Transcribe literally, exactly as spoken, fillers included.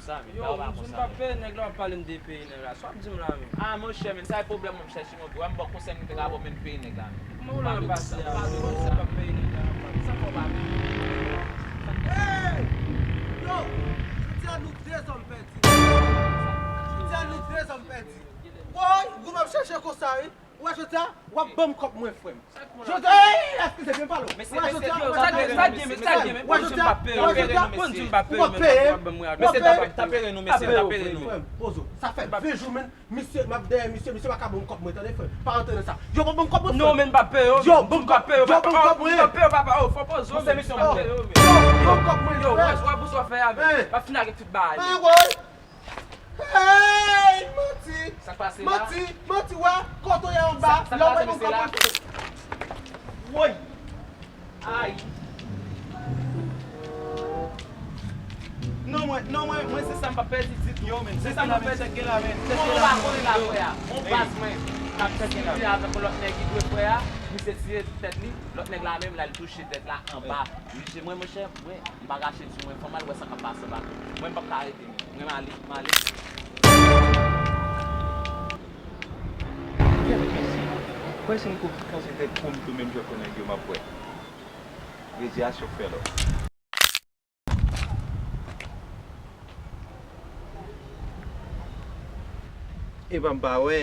Sa, men, yo, m di m p ap peye nèg la, w ap pale m de peye nèg la. Sa w ap di m la menm? Ah, monchè, men, sa e pwoblèm mwen, m chèche mwen pou m ba w konsèy, m te ka ba w menm peye nèg la, men. Kòman w la pase a? M di m p ap peye nèg la, man. Sa fè w pa peye? Hey! Yo! Jodi a nou de zòm pèdi. Jodi a nou de zòm pèdi. Woy! Gwo m ap chèche konsa, wi. Ou wè jodi a, w ap ban m kòb mwen, frè m. Jodi a, ey, eskize, byen pale w. Ou wè jodi a, w ap ban m kòb mwen. Sa gen, sa gen, men, sa gen, men, pou di m pa peye, pou di m pa peye, men w ap ban mwen a. Mesye, ta pere nou, mesye, ta pere nou. Frè m, poze w. Sa fè ven jou, men, misye, m ap dèyè misye, misye pa ka ban m kòb mwen, tande, frè m. Pa rantre nan sa. Yo, ban m kòb mwen, frè m. Non, men m pa peye, yo, ban m kòb mwen. Yo, ban m kòb mwen, frè m. Ban m peye, papa, oh, fò poze w, men. Yo, ban m kòb mwen, frè m. Yo, wè, wè, pou sa w fè a, men. Pa fin ak tout bagay, men. Hey, manti! Sa k pase la? Manti, manti, wè, kote w ye anba, lè w wè yon kòb. Woy! Ay! Non, mwen, non, mwen, mwen, se sa m pa pèdi ditou. Yo, men, se sa m pa pèdi. Tcheke la, men. Tcheke la, men. Mwen pa konnen la, frè a. On baz mwen, k ap siveye avèk yon lòt nèg ki dwe frè a, misye tire tèt li, lòt nèg la menm, la, li touche tèt la anba. Misye, mwen, monchè, mwen, m pa rache sou mwen, fò m al wè sa k ap pase anba tou. Mwen, m p ap ka rete, men. Mwen, m ale, m ale. Kèt mesye, kwè si m kou kase tèt kou m tou menm jan pou nèg yo m ap wè. Reziyasyon fè lò. Epa m pa wè.